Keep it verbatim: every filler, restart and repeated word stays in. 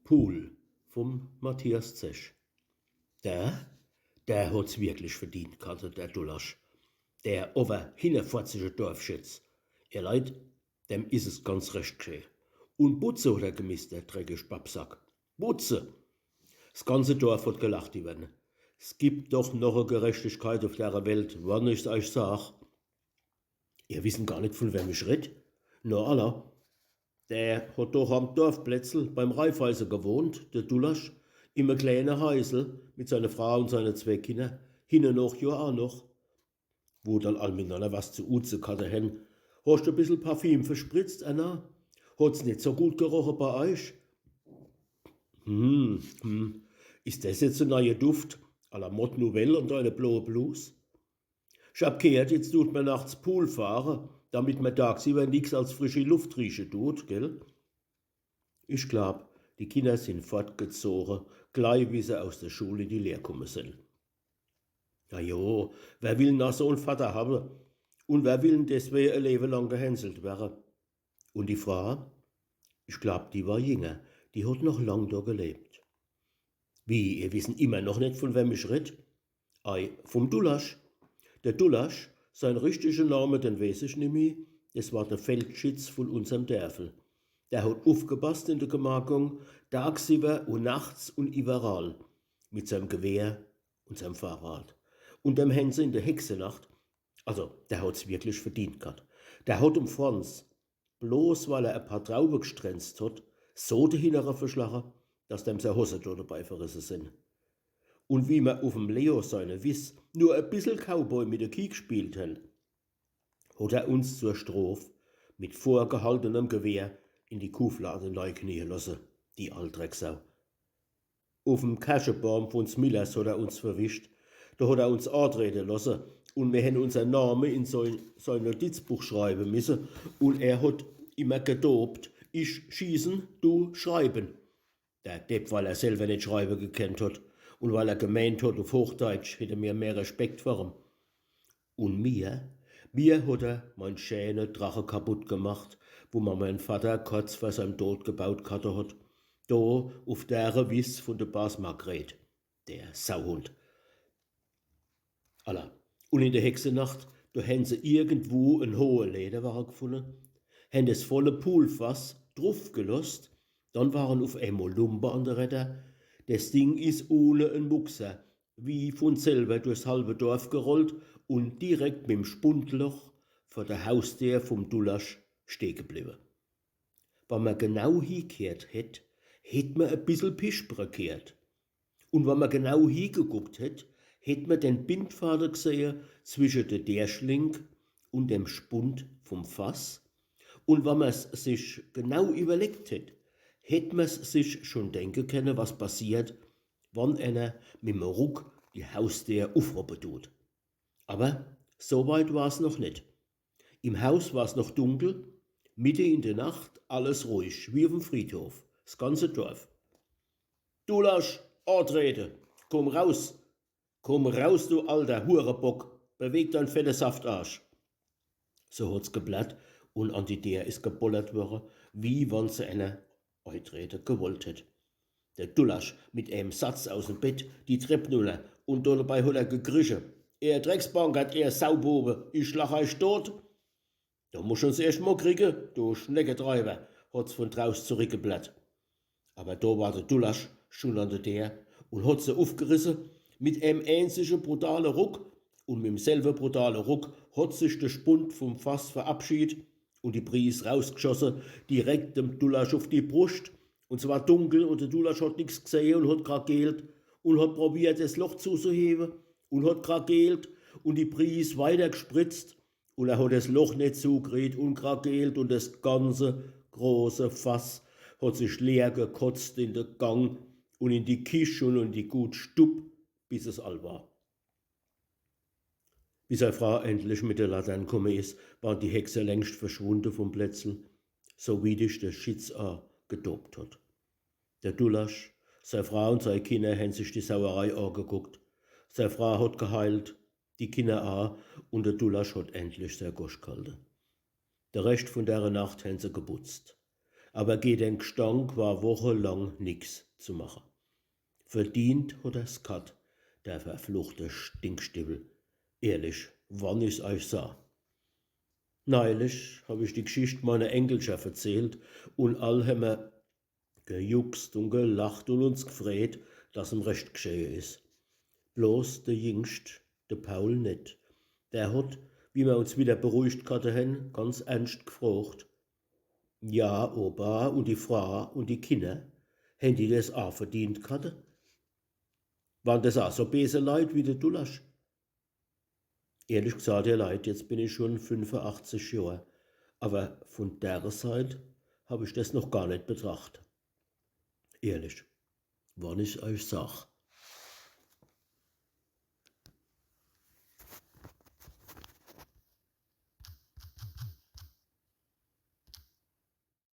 Pul vum Matthias Zech. Der, der hot's wirklich verdient ghat, der Dulasch. Der owwer hinnerfotzige Dorfschitz. Ihr Leit, dem is es ganz recht gschee. Un butze hot er gemisst, der dreckig Babbsack. Butze! S ganze Dorf hot gelacht iwwer en. S gibt doch noch e Gerechtigkeit uf dere Welt, wann ich's eich sag. Ihr wissen gar net, vun wem ich red? Na, alla. Der hot doch am Dorfplätzel beim Raiffeise gewohnt, der Dulasch, im e kleene Heisel mit seiner Fraa un seine zwee Kinner, hinne noch, jo, aa noch. Wo dann all minanner was zu uze ghatt hen. Hoscht e bissel Parfüm verspritzt, Anna? Hot's net so gut geroche bei eich? Hm, hm. Is des jetzt e neie Duft? À la mode nouvelle an deine bloe Blus? Ich hab gheert, jetzt tut mer nachts Pul fahre, damit mer dagsiwwer nix als frischi Luft rieche tut, gell? Ich glaab, die Kinner sin fortgezoge, glei wie se aus der Schul in die Lehr kumme sin. Na jo, wer will na so en Vatter hawwe? Un wer will n deswege e Lewe lang gehänselt werre? Un die Fraa? Ich glaab, die war jinger, die hot noch lang do gelebt. Wie, ihr wissen immer noch net, vun wem ich red? Ei, vum Dulasch. Der Dulasch, sein richtige Name, den weeß ich nimmi, des war der Feldschitz vun unserm Därfel. Der hot ufgepasst in der Gemarkung, dagsiwwer un nachts un iwwerall, mit seim Gewehr un seim Fahrrad. Un dem hen se in der Hexenacht, also, der hot's wirklich verdient ghat. Der hot em Franz, bloß weil er e paar Trauwe gstrenzt hot, so de Hinnere verschlache, dass dem sei Hosse do debei verrisse sin. Un wie mer uf'm Leo seine Wiss nur e bissel Cowboy mit de Kieh gspielt hen, hot er uns zur Strof mit vorgehaltenem Gewehr in die Kuhflade neiknie losse, die all Drecksau. Uf'm Käschebaam vun s Millers hot er uns verwischt. Do hot er uns atrete losse un mir hen unser Name in sein, sein Notizbuch schreiwe misse un er hot immer gedobt: Ich schießen, du schreiben. Der Depp, weil er selwer net schreiwe gekennt hot un weil er gemeent hot, uf Hochdeitsch hätte mir mehr Respekt vor em. Un mir, mir hot er mein schäne Drache kaputt gemacht, wo mer mein Vatter korz vor seim Tod gebaut ghatte hot, do uf dere Wiss vun de Bas Margret, der Sauhund. Alla. Un in der Hexenacht, do hen se irgendwo en hohe Lederwache gfunne, hen des volle Pulfass drufgelosst, dann waren uf emol Lumpe an de Räder. Des Ding is ohne en Muckser wie vun selwer durchs halbe Dorf gerollt un direkt mit'm Spundloch vor der Hausdeer vum Dulasch steh gebliwwe. Wann mer genau hiegheert hätt, hätt mer e bissel pischpere gheert. Un wann mer genau hiegeguckt hätt, hätt mer den Bindfade gsehe zwische de Deerschlink un dem Spund vum Fass. Un wann mer's sich genau iwwerlegt hätt, hätt mer's sich schun denke kenne, was passiert, wann ener mit'm Ruck die Hausdeer ufroppe dut. Awwer so weit war's noch net. Im Haus war's noch dunkel, mitte in de Nacht alles ruhig, wie uf'm Friedhof, s ganze Dorf. „Dulasch, atrete! Kumm raus! Kumm raus, du alter Hurebock! Beweg dein fette Saftarsch!“ So hot's geblärrt un an die Deer is gebollert worre, wie wann se ener eitrete gewollt hätt. De Dulasch mit eem Satz aus'm Bett die Trepp nunner un dobei hot er gekrische: „Ehr Drecksbankert, ehr Saubuwe, ich lach eich dot!“ „Do musch uns erscht mol kriege, du Schnecketreiwer“, hot's vun draus zurickgeblärrt. Awwer do war de Dulasch schun an de Deer un hot se ufgerisse mit eem eenzige brutale Ruck, un mit'm selwe brutale Ruck hot sich de Spund vum Fass verabschiedt un die Bries rausgeschosse, direkt dem Dulasch uf die Bruscht. Un 's war dunkel un de Dulasch hot nix gsehe un hot krakeelt un hot probiert, des Loch zuzuhewe un hot krakeelt un die Bries weiter gspritzt un er hot des Loch net zugekriet un krakeelt un des ganze große Fass hot sich leer gekotzt in de Gang un in die Kich un in die gut Stub, bis es all war. Wie sei Fraa endlich mit de Latern kumme is, war die Hexe längscht verschwunde vum Plätzel, so wie dich de Schitz a gedobt hot. De Dulasch, sei Fraa un sei Kinner hen sich die Sauerei ageguckt. Sei Fraa hot geheilt, die Kinner a, un de Dulasch hot endlich sei Gosch ghalte. De Rescht vun dere Nacht hen se geputzt. Awwer gege de Gstank war wochelang nix zu mache. Verdient hot er's ghat, der verfluchte Stinkstiwwel. Ehrlich, wann ich's eich saa. Neilich hab ich die Gschicht meiner Enkelcher verzählt un all hämmer gejuckst un gelacht un uns gfreet, dass em recht gschehe is. Bloß de Jingscht, de Paul net. Der hot, wie mer uns widder beruhigt ghatte hen, ganz ernscht gfrocht: „Ja, Opa, un die Fraa un die Kinner, hen die des aa verdient ghatte? Waren des aa so bese Leit wie de Dulasch?“ Ehrlich gsaat, ihr Leit, jetzt bin ich schun fünfeachtzig Johr, awwer vun dere Seit hab ich des noch gar net betracht. Ehrlich, wann ich's eich saa.